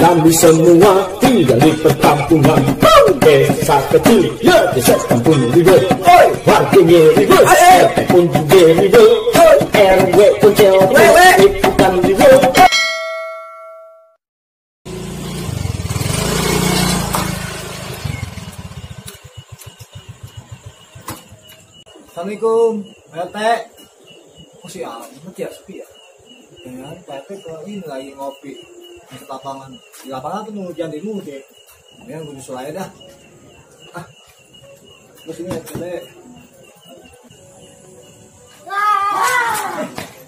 kami semua tinggal di perkampungan. Desa kecil, ya desa kampung ribut. Warganya ribut, RT pun juga ribut. RW pun cewek, ikutan ribut. Assalamualaikum, RT. Masih amat ya, sepi ya. Ya, RT ke ini lagi ngopi di lapangan. Di lapangan tuh nunggu jangan dulu deh. Ya, gue nyusul aja dah. Terus ini RT.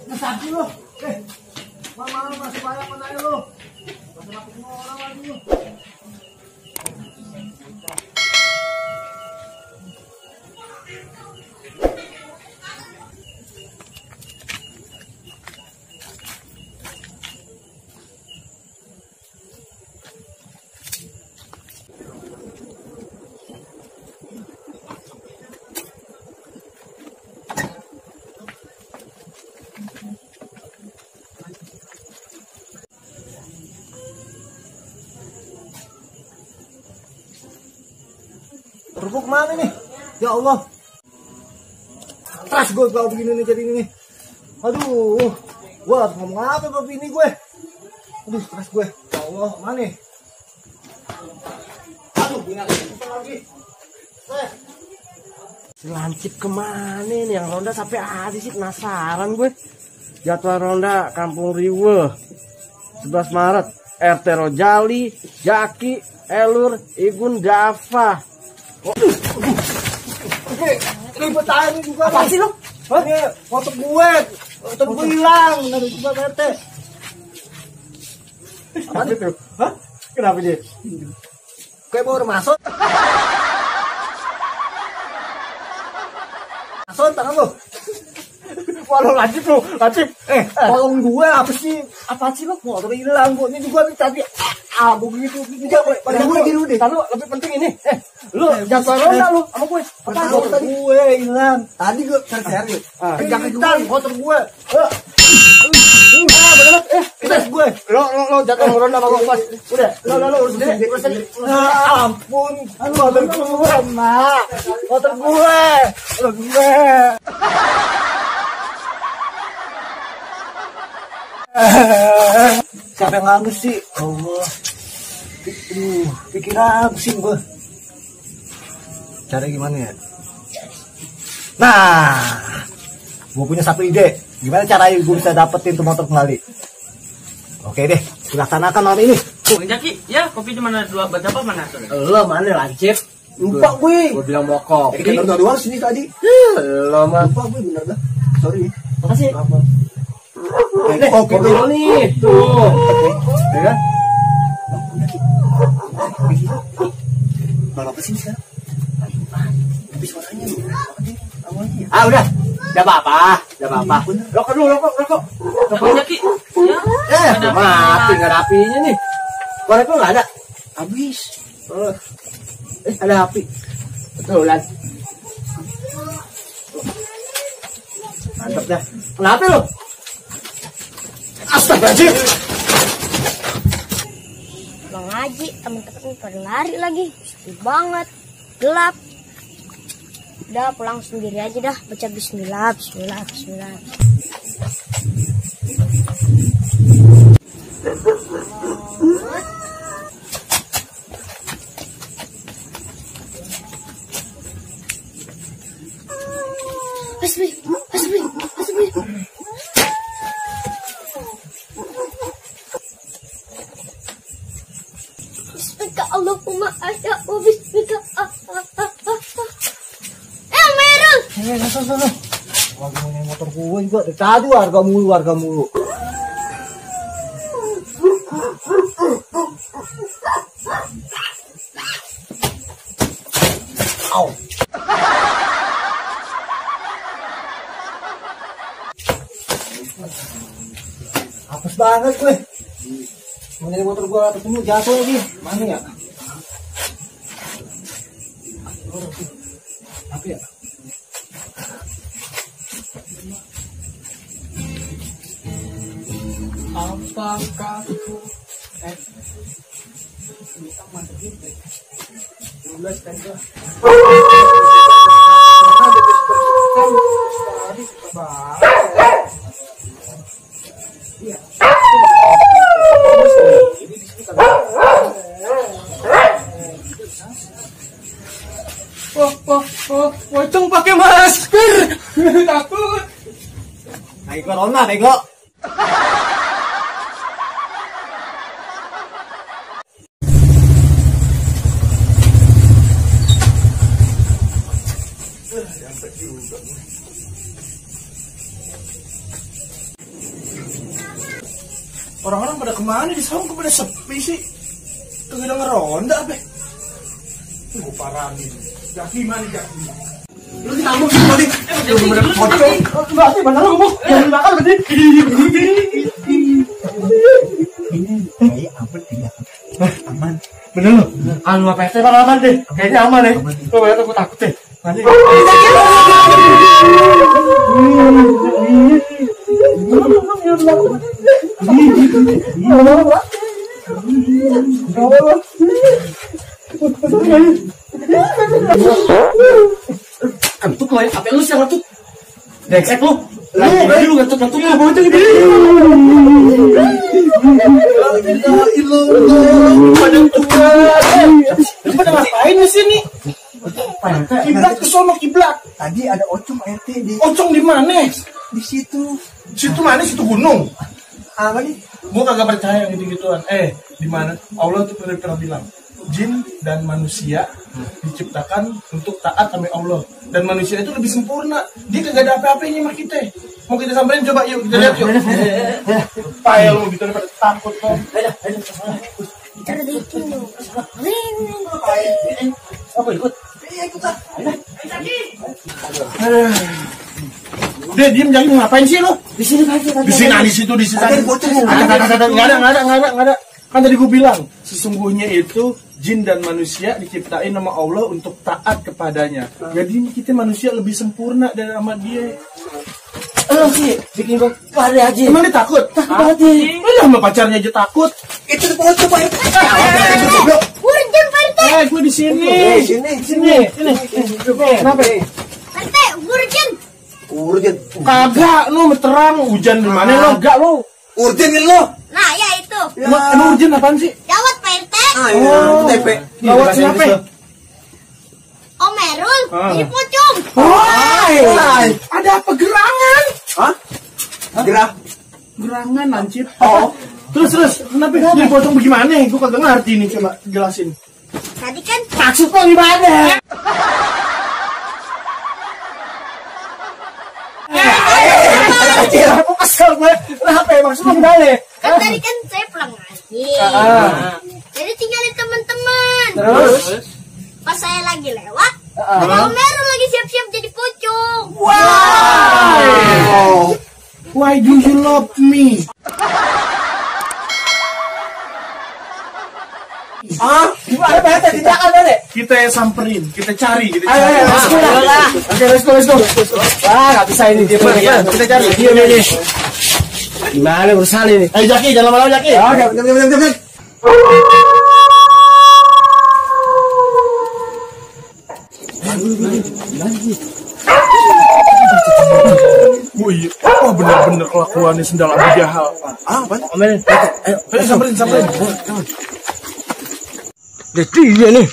Ngesaki lo. Malam masih banyak penanya lo. Masih lapuk semua orang lagi lo. Terpuk mana nih? Ya Allah. Stres gue kalau begini nih jadi ini nih. Aduh. Gue harus ngomong apa sama bini gue? Aduh, stres gue. Ya Allah, mana nih? Aduh, bini lagi. Si Lancip kemana nih? Yang ronda sampai ada sih, penasaran gue. Jadwal ronda Kampung Riwe 11 Maret. RT Rojali, Jaki, Elur, Igun, Dava. Ribet aja nih juga. Apa sih lo? Hah? Ini motor gue hilang. Dari juga RT. Apa itu? Hah? Kenapa dia? Kayak baru masuk. Masuk tangan lo. Walau Lancip lo, Lancip. Tolong gue apa sih? Apa sih lo? Motor hilang gue. Ini juga tadi. Begitu. Pada gue dulu deh. Lalu lebih penting ini. Lu jadwal ronda lu sama gue. Apa motor gue hilang? Tadi gue cari-cari. Jangan motor gue. Bener. Kita gue. Lo jadwal ronda sama gue pas. Udah. Lo urus sendiri. Ampun. Motor gue, Mak. Motor gue. Siapa yang nganggus sih? Allah. Pikiran pusing gue. Cara gimana ya? Nah, gue punya satu ide. Gimana caranya gue bisa dapetin tuh motor kembali? Oke deh, dilaksanakan hari ini. Bang Jaki, ya kopi cuma ada 2 baca apa mana tuh? Lo mana Lancip? Lupa gue. Gue bilang mau kopi. Kita udah doang sini tadi. Lo mah. Lupa gue bener dah. Sorry. Makasih. Kopi dulu nih. Tuh. Ya kan? Apa sih sekarang? Tapi suaranya Udah. Udah apa-apa. Rokok dulu, rokok. Bang Jaki, ya. Mati nggak ada apinya nih. Korek lu nggak ada? habis. Ada api. Betulan. Mantap dah. Kenapa lu? Astagfirullahaladzim. Bang Haji, temen-temen pada lari lagi. Sepi banget. Gelap. Udah pulang sendiri aja dah. Baca bismillah. Hasbi. Bismika Allahumma asya'u bismika Merah. Sana. Lagi mau nyanyi motor gue juga. Dari tadi warga mulu. Au. Hapus banget gue. Mau nyanyi motor gue ketemu jatuh lagi. Mana ya? Apa ya? Apakah ku Pocong pakai masker. Takut. Nah, corona, bego. Orang-orang pada kemana di sana pada sepi sih? Kagak ada ngeronda apa? Gue parahin. Jaki mana Jaki? Lu ditanggung sih tadi. Lu bener pocong. Enggak sih, bener ngomong. Jangan makan berarti. Ini kayak aman tidak? Aman. Bener lu? Anu apa itu aman deh. Kayaknya aman deh. Gue banget aku takut deh. Nanti. Kantuk lo ya, apa lu sih ngantuk? Deksek lu. Lagi lu ngantuk-ngantuk lu bawa jadi. Pada ngapain di sini? Kiblat ke sono kiblat. Tadi ada ocong RT di. Ocong di mana? Di situ. Situ mana? Situ gunung. Apa nih? Gua kagak percaya gitu-gituan. Di mana? Allah tuh pernah bilang, jin dan manusia diciptakan untuk taat sama Allah, dan manusia itu lebih sempurna. Dia kagak ada apa-apanya sama kita. Mau kita samperin coba yuk, kita lihat yuk. Payah lu gitu daripada takut kok. Terdikin dong. Apa ikut? Iya ikut lah. Deh, diem jangan ngapain sih lu? Di sini aja. Di sini, di situ, di situ. Enggak ada. Kan tadi gue bilang, sesungguhnya itu jin dan manusia diciptain sama Allah untuk taat kepadanya. Jadi kita manusia lebih sempurna dari sama dia. Lo sih bikin gue pada aja. Emang dia takut? Takut aja. Lo sama pacarnya aja takut. Itu di pojok Pak. Urgen Pak RT. Gue di sini. Sini. Kenapa? Pak RT, urgen. Urgen. Kagak, lu meterang hujan di mana lo? Enggak lo. Urgenin lo. Nah, ya itu. Emang hujan apaan sih? Gawat Pak RT. Oh, TP. Gawat siapa? Om Merul, ini pocong. Ada apa gerangan? Hah? Gerah. Gerangan anjir. Oh. Terus kenapa jadi pocong bagaimana? Gue kagak ngerti nih, coba jelasin. Tadi kan Maksud lo gimana? Aku kesel gue. Kenapa ya? Maksud lo gimana? kan tadi kan saya pulang ngaji. Jadi tinggalin teman-teman. Terus? Pas saya lagi lewat, ada Om Merul lagi siap-siap jadi pocong. Why do you love me? Gimana Pak RT? Tindakan deh. Kita samperin, kita cari, kita Ayo, cari. let's go. Nggak bisa ini dia. Kita cari. Iya. Gimana urusan ini? Ayo Jaki, jangan lama-lama Jaki. Oke. Wih, bener-bener kelakuannya sendal Abu Jahal. Apa? Ayo samperin. Jadi iya nih.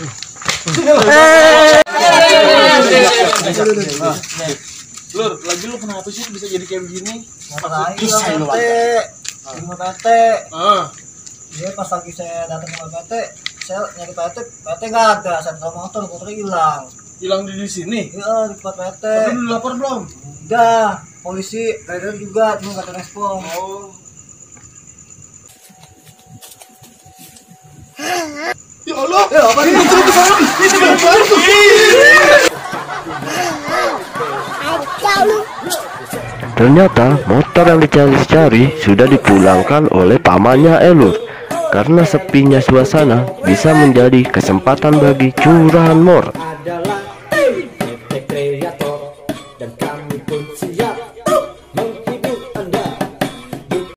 Lur, lagi lu kenapa sih bisa jadi kayak begini? Kisah lu PT. Dia pas lagi saya datang ke PT, saya nyari PT nggak ada, saya bawa motornya hilang. Hilang di sini. Iya di tempat PT. Tapi lu lapor belum? Udah, polisi, rider juga, cuma nggak ada respon. Ya Allah. Ya apa ini? Ternyata motor yang dicari-cari sudah dipulangkan oleh pamannya Elur. Karena sepinya suasana bisa menjadi kesempatan bagi curahan Mor.